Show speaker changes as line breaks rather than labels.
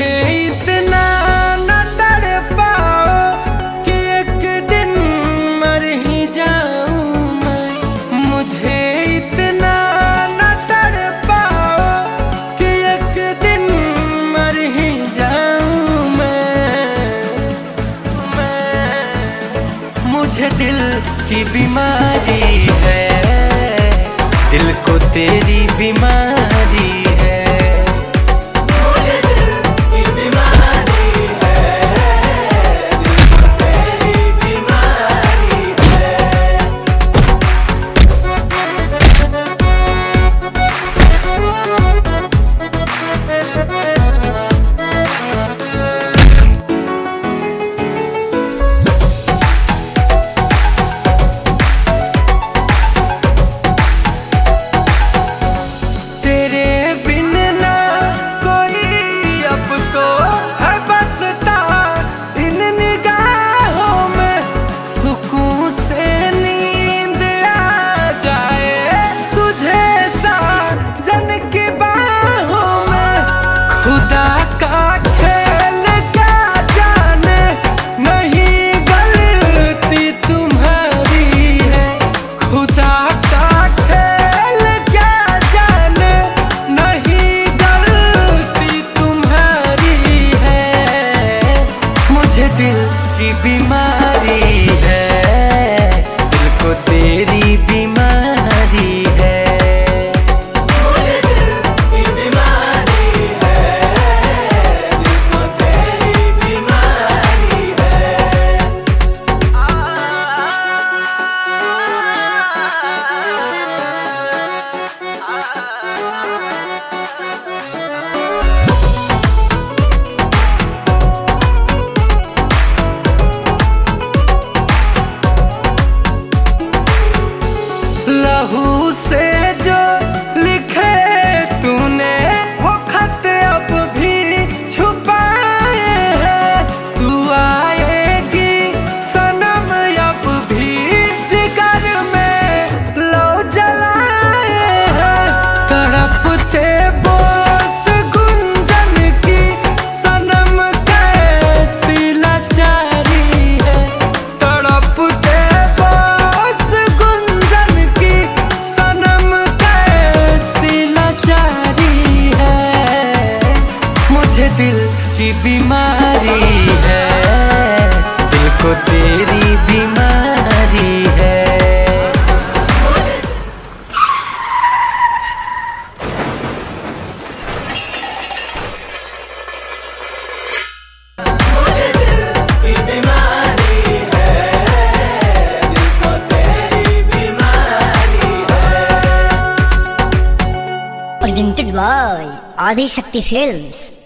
मुझे इतना न तड़पाओ कि एक दिन मर ही जाऊं मैं। मुझे इतना न तड़पाओ कि एक दिन मर ही जाऊं मैं। मुझे दिल की बीमारी है, दिल को तेरी बीमारी है।
मुझे दिल की बीमारी है, दिल को तेरी बीमारी है।
तेरे बिन ना कोई अब तो है बसता इन निगाहों में, सुकून से नींद आ जाए तुझे साजन की बाहों में। खुदा का खेल क्या जाने, नहीं गलती तुम्हारी है। खुदा का खेल क्या जाने, नहीं गलती तुम्हारी है। मुझे दिल की बीमारी है, दिल को तेरी बीमारी है।
मुझे दिल की बीमारी है, दिल को तेरी बीमारी है।
लहू से जो लिखे तूने वो खत अब भी छुपाए है। तू आएगी सनम अब भी जिगर में लो जलाए हैं। तड़पते बोस गुंजन की सनम कैसी लाचारी है। तड़पते बोस गुंजन की सनम कैसी लाचारी है। मुझे दिल की बीमारी है, दिल को तेरी बीमारी है।
मुझे दिल की बीमारी है, दिल को तेरी बीमारी है।
Presented by Adi Shakti Films.